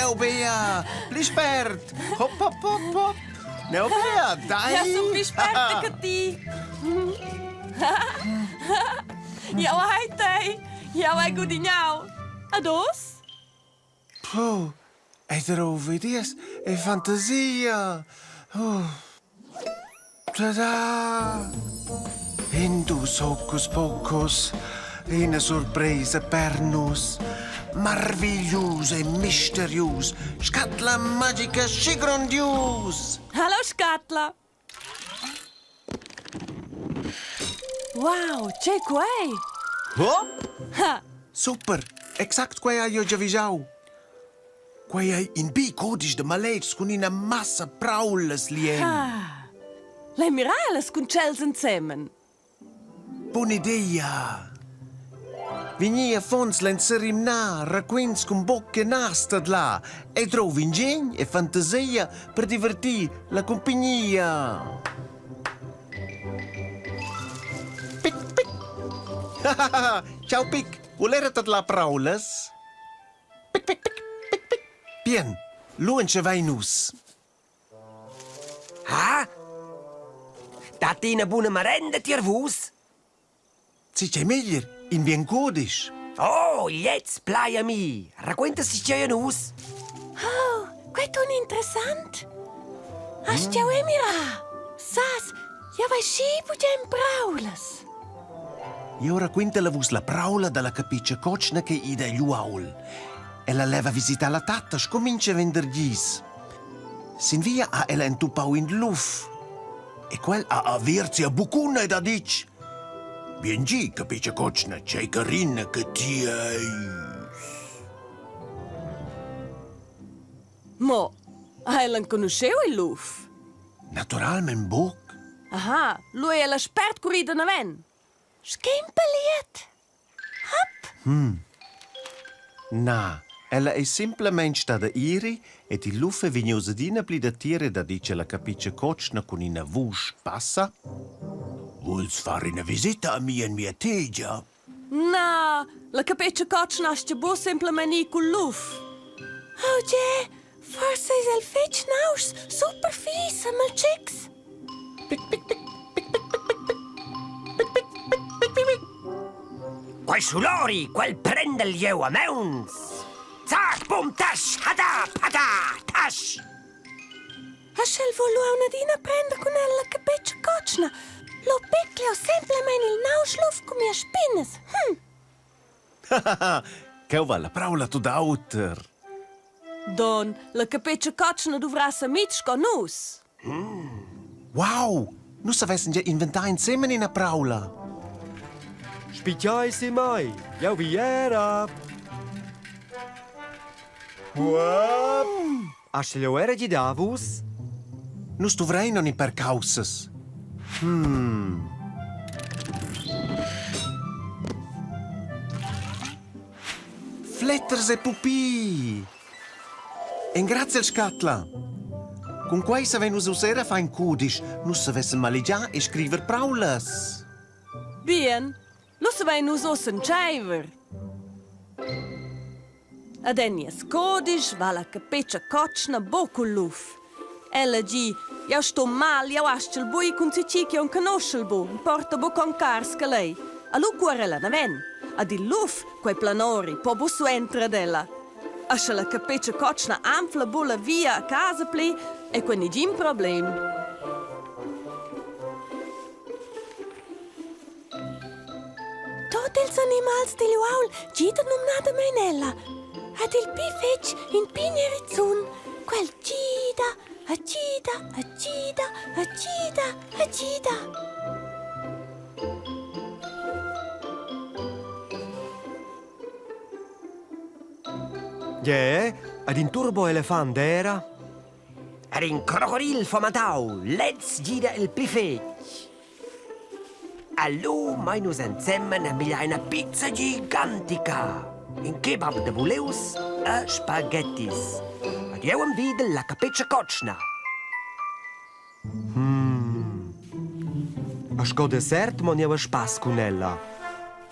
Neu Bea, pli spert! Hop, hop, hop, hop! Neu Bea, dai! Ja sun pli sperta che ti. Jau hai tei. Jau hai gudignau. Ad oz? Puh, ei drova ideas e fantasia. Uh. Tada! Indus hocus pocus, ina surpresa per nus. Marviglius e misterius, scatla magica schi grondius! Hallo scatla! Wow, tgei quei? Hop! Ha! Super! Exact quei hai jeu giavischau. Quei ei in bi cudisch da maletgs cun ina massa praulas lien. Ah. Lai mirar las cun tschels ensemen. Bun'idea! Vegni affons lein serimnar raquints cun bucca e nas tadlar e drov ingegn e fantasia per divertir la cumpignia. Pic, pic! Ciao Pic, vul era tadlar praulas? Pic, pic, pic, pic, pic. Bien, lu entschevein nus. Ha? Datti ina buna marenda tier vus? Tgei meglier, in bien cudisch. Oh, gliez plai a mi. Raquenta si tgei a nus. Oh, quei tun interessant. Hast jau è mirà? Sas, jau vai schi bugen praulas. Jeu raquintel a vus la praula dalla capicia cotschna che ida egl uaul. Ella leva visitar la tatta sco mintga vendergis. Sin via ha ella entupau in luf. E quel ha aviert sia buccuna ed ha ditg: Bien gi, capicia cotschna, tgei carina che ti eis. Mo, ha el enconuscheu il luf? Naturalmein buc. Aha, lu ei ella spert currida naven. Schempeliet! Hop! Hmm. Na, ella ei simplamein stada iri ed il luf ei vegnius adina pli datier ed ha ditg alla capicia cotschna cun ina vusch bassa: Vuls far ina visita a mi en mia tegia? Na, la capetscha cotschna astga buc semplamein ir cul luf. Oh gie, forsa eis el fetg nauschs, super fis e maltschecs. Pic, pic, pic, pic, pic, pic, pic, pic, pic, pic, pic, pic, pic. Quei sulori, quel prendel jeu a mauns. Zac, bum, tasch, hada, pada, tasch. Ha sch'el vul lu aunc adina prender cun el la capetscha cotschna, lu picl jeu semplamein il nausch luf cun mias spinas. Hm. Cheu va la praula tut auter. Don, la capetscha cotschna duvrass amitgs sco nus. Wow! Nus savessen gia inventar ensemen ina praula. Spitgai si mai, jau vi era. Astgel jeu era gidar vus? Nus duvrein in per caussas. Hmm. Fletters e pupi! Engraziel scatla! Cun quei savein nus uss era far in cudisch. Nus savessen malegiar e scriver praulas. Bien, lu savein nus uss entscheiver. Ed en nies cudisch va la capetscha cotschna buc cul luf. Ella gi: «Jau sto mal, jau astgel buc ir cun tgi ch'jeu enconuschel buc, porta buc con cars ch'el ei.» E lu cuora ella naven. Ed il luf, quei planori, po buc suenter ad ella. E sche la capetscha cotschna anfla buc la via a casa pli, ei quei negin problem. Tut ils animals digl uaul gidan numnadamein ella. Ed il pli fetg in pign erizun, quel gida, e gida, e gida, e gida, e gida. Gie, ed in turboelefant era? Er in crocodil fomentau, lez gida il pli fetg. E lu mein nus ensemen a migliar ina pizza gigantica, in kebab da buleus e spaghettis. Ed jeu envidel la capetscha cotschna. Hmm. A sco dessert mon jeu a spass cun ella.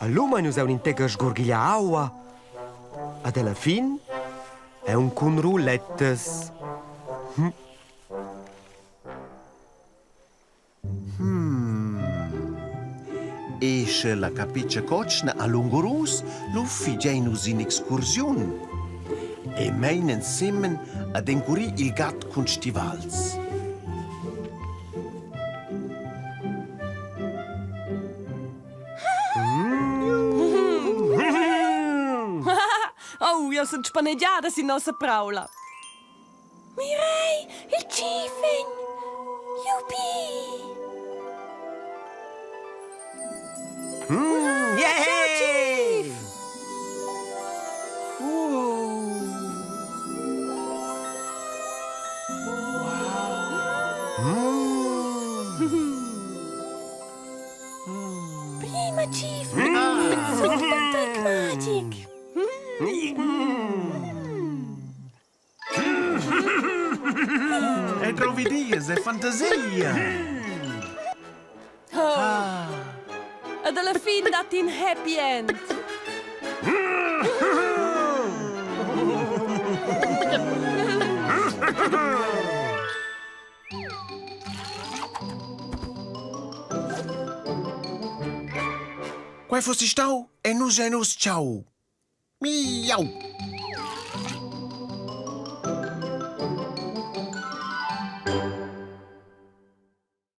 E lu mein nus aunc in tec a sgurghigliar aua. Ad alla fin? Aunc cun rulettas. E sche la capitscha cotschna ha lungurus, lu figein nus in'excursiun e mein ensemen ad encurir il gat cun stivals. Oh, io sun spanegiada sin nossa praula. Mirei, il tschifegn! Jupi! Mm, yeah! Ciao, Chief! Prima, Chief! Super trick magic! E drovi ideas e fantasia. Oh. Ed alla fin dat in happy end. Quei fossi stau e nus e nus ciao. Miau!